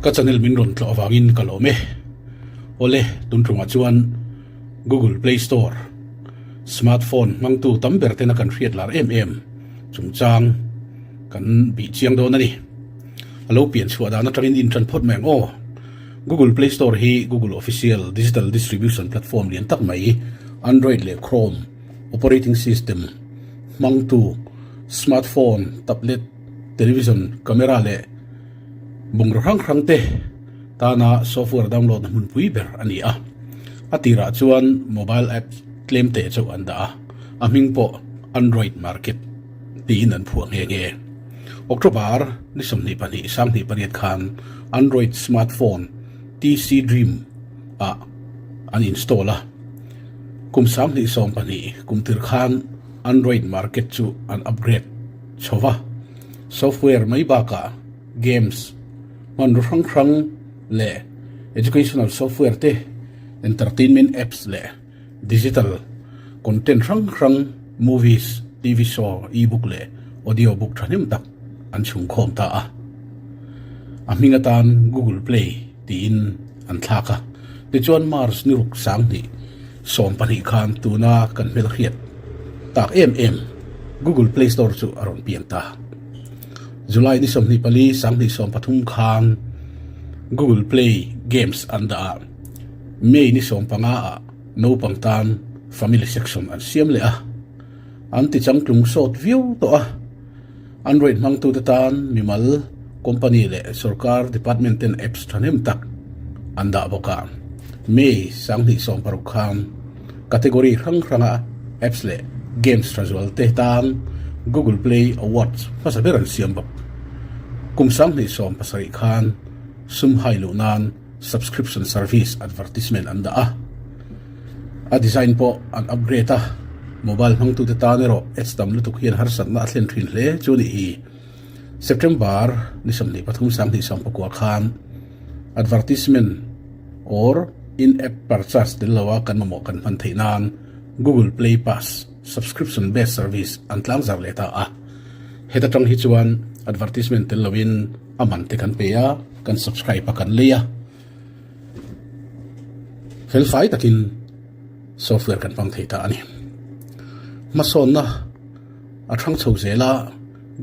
Ka channel min rawn tlawh avangin ka lawm e. Awle, tun tumah chuan Google Play Store smartphone hmangtu tam ber tena kan hriat lar em em chungchang kan bih chiang dawn a ni. A lo pian chhuah dan atangin in tan phawt mai ang aw. Google Play Store hi Google official digital distribution platform lian tak mai Android leh Chrome operating system hmangtu smartphone, tablet, television, camera leh bungraw hrang hrang te tana software download na hmunpui ber a ni a. A tirah chuan mobile app tlem teh chauh an dah a, a hming pawh Android Market tiin an phuah nghe nghe. October ni 22 28 khan Android smartphone TC Dream ah an install a, kum 2012 kum tir khan Android Market chu an upgrade chho va. Software mai bakah games, hmanraw hrang hrang leh educational software te, entertainment apps leh digital content hrang hrang, movies, TV show, e-book leh audio book thahnem tak an chhungkhawm ta a. A hming atan Google Play tiin an thlak a. Tichuan March ni ruk 2012 khan tuna kan hmelhriat tak em em Google Play Store chu a rawn piang ta. July ni 24 2013 khan Google Play Games an dah a, May ni 15 ah naupang tan Family Section an siam leh a, an ti changtlung sawt viau tawh a. Android hmangtute tan mimal, company leh sorkar department ten apps thahnem tak an dah bawk a. May 2016 khan category hrang hranga apps leh games tha zual te tan Google Play Awards hmasa ber an siam bawk. Kum 2017 khan sum hai luh nan subscription service advertisement an dah a, a design pawh an upgrade a, mobile hmangtute tan erawh ads tam lutuk hian harsatna a thlen thin hle chu nih hi. September ni 23 2019 khan advertisement or in-app purchase tel loa kan mamawh kan hman theih nan Google Play Pass subscription based service an tlangzar leh ta a, heta tang hi chuan advertisement tel loin a man te kan pe a, kan subscribe a kan lei a, felfai takin software kan hmang thei ta a ni. Hmasawnna a thang chho zel a,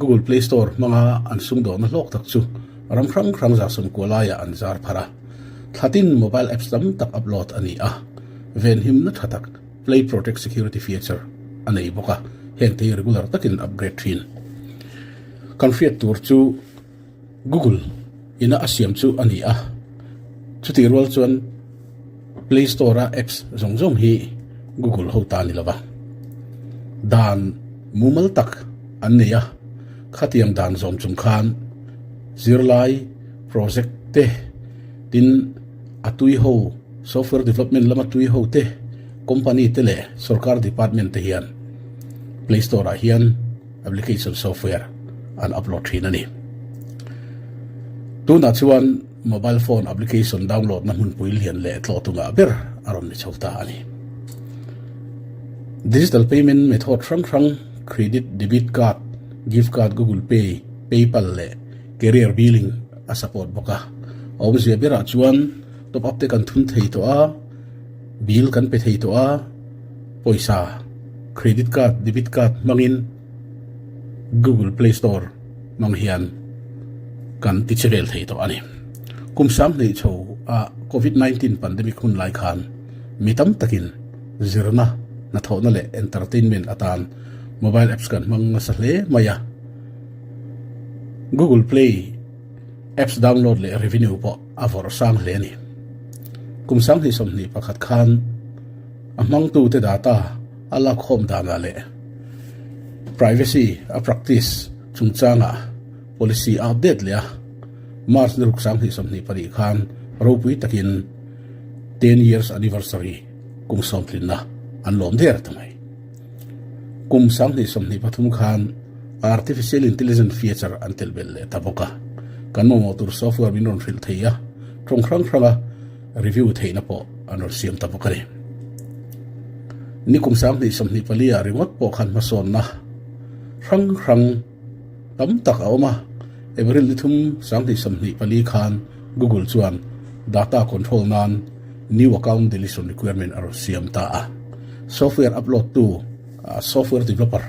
Google Play Store hmanga an sumdawhna hlawk tak chu ram hrang hrang 90 laiah an zar phar a, thlatin mobile apps tam tak upload a ni a, venhimna tha tak Play Protect security feature a nei bawk a, heng te hi regular takin upgrade thin. Kan hriat tur chu Google ina a siam chu a ni a, chutih rual chuan Play Store a apps zawng zawng hi Google ho ta a ni lova. Dan mumal tak an nei a, khatiang dan zawm chung khan zirlai project te tin a tui ho software development lama tui ho te company te leh sorkar department te hian Play Store ah hian application software an upload thin a ni. Tunah chuan mobile phone application download na hmunpui lian leh tlawh tungah ber a rawn ni chho ta a ni. Digital payment method hrang hrang credit, debit card, gift card, Google Pay, PayPal leh carrier billing a support bawk a. A awmzia berah chuan top up te kan thun thei tawh a, bill kan pe thei tawh a, pawisa credit card, debit card hmangin Google Play Store hmang hian kan ti che vel thei tawh a ni. Kum 20 chho a Covid 19 pandemic hun lai khan mi tam takin zirna, hnathawhna leh entertainment atan mobile apps kan hmang nasa hle mai a. Google Play apps download leh revenue pawh a vawrh sang hle a ni. Kum 2021 khan a hmangtute data a lakkhawm danah leh privacy a practice chungchangah policy a update leh a, March ni ruk 2024 khan ropui takin 10 years anniversary kum sawmtlinna an lawm der ta mai. Kum 2023 khan artificial intelligence feature an tel belh leh ta bawk a, kan mamawh tur software min rawn hrilh thei a, tawng hrang hranga review theihna pawh an rawn siam ta bawk a ni. Ni kum 2024 ah ringawt pawh khan hmasawnna hrang hrang tam tak a awm a, April ni thum 2024 khan Google chuan data control nan new account deletion requirement a rawn siam ta a. Software upload tu software developer,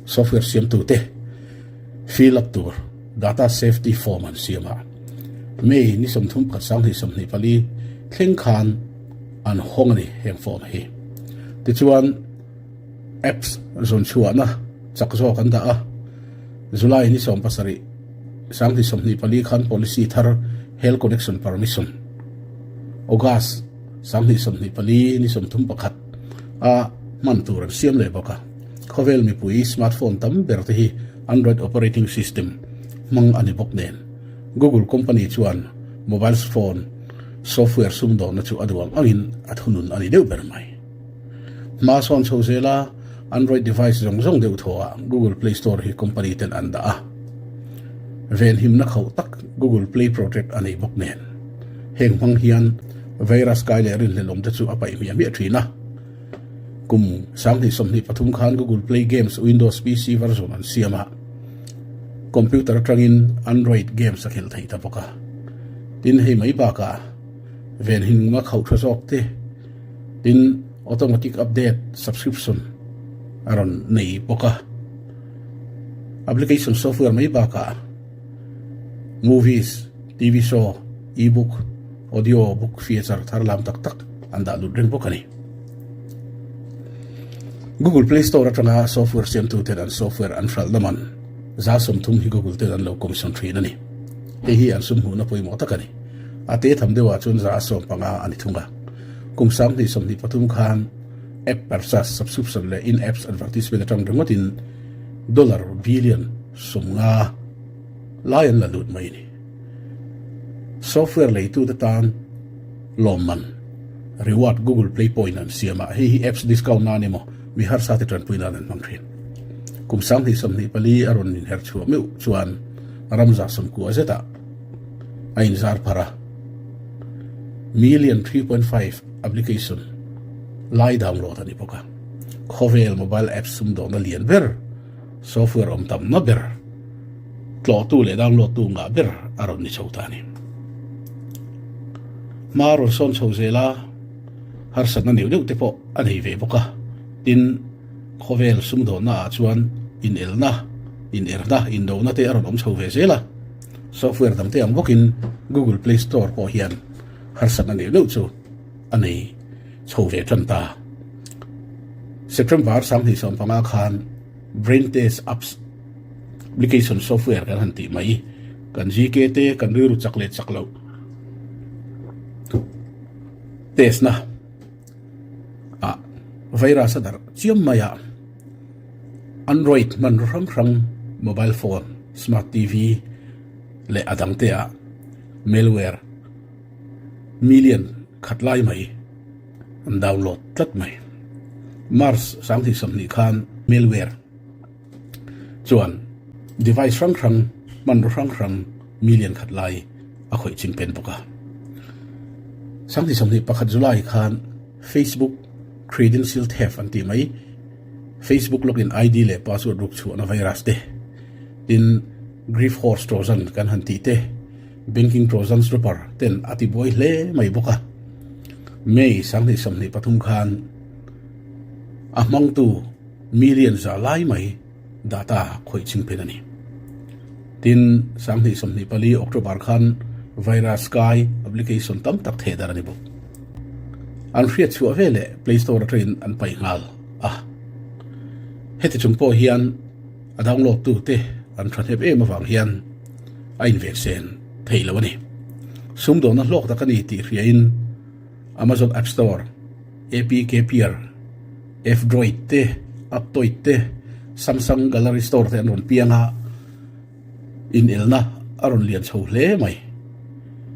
software siamtu te fill up tur data safety form an siam a. May ni 31 2024 thleng khan an hawng a ni heng form hi. Tichuan apps zawn chhuahna chak zawk an dah a. July ni 17 2024 khan policy thar Health Connection Permission August 2024 ni 31 a hman tur an siam leh bawk a. Khawvel mipui smartphone tam ber te hi Android operating system hmang a ni bawk nen. Google company chuan mobile phone software sumdawnna chu a duang angin a thunun a ni deuh ber mai. Hma sawn chho zela Android device zawng zawng deuh thawhah Google Play Store hi company ten an dah a. Venhimna khauh tak Google Play Protect a nei bawk nen. Heng hmang hian virus kai leh rinhlelh awm te chu a paih hmiah hmiah thin a. Kum 2023 khan Google Play Games Windows PC version an siam a, computer atangin Android games a khelh theih ta bawk a. Tin, hei mai bakah venhimna khauh tha zawk te, Tin, automatic update subscription a rawn nei bawk a. Application software mai bakah movies, TV show, e-book, audio book feature thar lam tak tak an dah lut reng bawk a ni. Google Play Store atanga software siamtu ten an software an hralhna man 30% hi Google ten an lo commission thin a ni. Hei hi an sum hmuhna pawimawh tak a ni. A te tham deuhah chuan 15% a ni thung a. Kum 2023 khan app purchase, subscription leh in-apps advertisement atang ringawtin dollar billion 50 lai an la lut mai a ni. Software leitute tan lawmman, reward, Google Play Point an siam a, hei hi apps discount nan emaw mi harsa te tanpui nan an hmang thin. Kum 2024 a rawn inher chhuah meuh chuan ramza 90 zetah a inzar phar a. Million 3.5 application lai download a ni bawk a. Khawvel mobile apps sumdawhna lian ber, software awm tamna ber, tlawhtu leh download tu ngah ber a rawn ni chho ta a ni. Hma rawn sawn chho zel a, harsatna neuh deuh te pawh a nei ve bawk a. Tin, khawvel sumdawhna ah chuan inelna, inerna, indona te a rawn awm chho ve zel a. Software dang te ang bawkin Google Play Store pawh hian harsatna neuh neuh chu a nei chho ve tan ta. September 2025 khan Brain Test Apps Application Software kan han tih mai, kan GK te kan rilru chak leh chak loh test na ah virus a darh chiam mai a. Android hmanraw hrang hrang, mobile phone, smart TV leh a dang te ah malware million khat lai mai an download tlat mai. March 2020 khan malware chuan device hrang hrang, hmanraw hrang hrang million khat lai a khawih ching pen bawk a. 2021 July khan Facebook credential theft an tih mai. Facebook login ID leh password ruk chhuahna virus te, tin Grief Horse Trojan kan han tih te, Banking Trojan Dropper ten a ti buai hle mai bawk a. May 2023 khan a hmangtu million za lai mai data khawih ching phen a ni. Tin, 2024 October khan virus kai application tam tak theh dar a ni bawk. An hriat chhuah ve leh Play Store atangin an paih nghal a. Heti chung pawh hian a download tu te an thahnep em avang hian a invensen theih lo a ni. Sumdawhna hlawk tak a ni tih hriain Amazon App Store, APKPure, F-Droid te, Aptoide te, Samsung Gallery Store te an rawn piang a, inelna a rawn lian chho hle mai.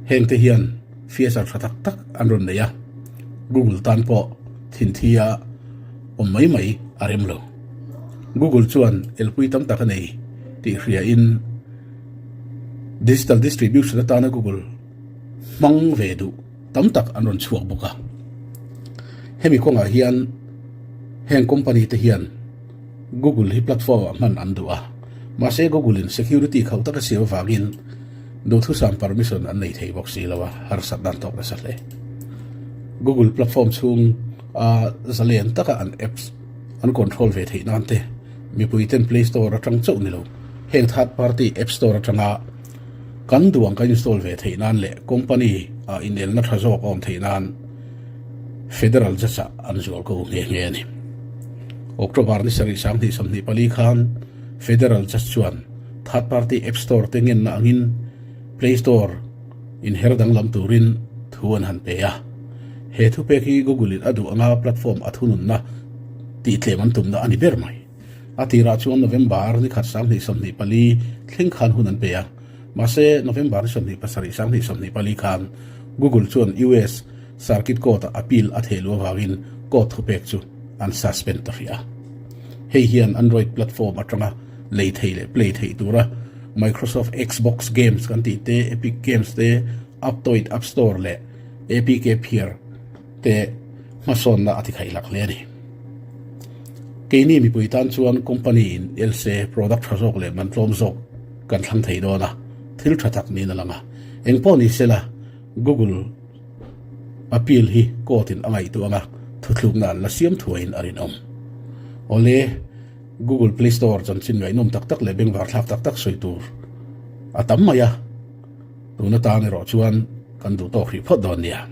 Heng te hian feature tha tak tak an rawn nei a, Google tan pawh thinthi a awm mai mai a rem lo. Google chuan elpui tam tak a nei tih hriain digital distribution atana Google hmang ve duh tam tak an rawn chhuak bawk a. Hemi kawngah hian heng company te hian Google hi platform ah hman an duh a. Mahse Google in security khauh tak a siam avangin Duhthusam permission an nei thei bawk si lo a, harsatna an tawk nasa hle. Google platform chhung a zalen taka an apps an control ve theih nan te, mipui ten Play Store atang chauh ni lo, heng third party app store atanga kan duang kan install ve theih nan leh company ah inelna tha zawk a awm theih nan Federal Judge ah an zual ko nghe nghe a ni. October ni sarih 2024 khan Federal Judge chuan Third party app store te ngenna angin Play Store inher danglam turin thu an han pe a. He thupek hi Google in a duh anga platform a thununna tihtlem an tumna a ni ber mai. A tirah chuan November ni khat 2024 thleng khan hun an pe a. Mahse, November ni 27 2024 khan Google chuan US Circuit Court-ah appeal a theh luh avangin court thupek chu an suspend ta hrih a. Hei hian Android platform atanga lei thei leh play theih tura Microsoft Xbox Games kan tih te, Epic Games te, Aptoide App Store leh APK Pure te hmasawnna a ti khaih lak hle a ni. Keini mipui tan chuan company in else product tha zawk leh man tlawm zawk kan thlang thei dawn a, thil tha tak niin a lang a. Engpawh ni sela Google appeal hi court in a ngaihtuah anga thuthlukna an la siam thuaiin a rinawm. Awle. Google Play Store chanchin ngaihnawm tak tak leh bengvar thlak tak tak sawi tur a tam mai a, tun atan erawh chuan kan duh tawk hrih phawt dawn nia.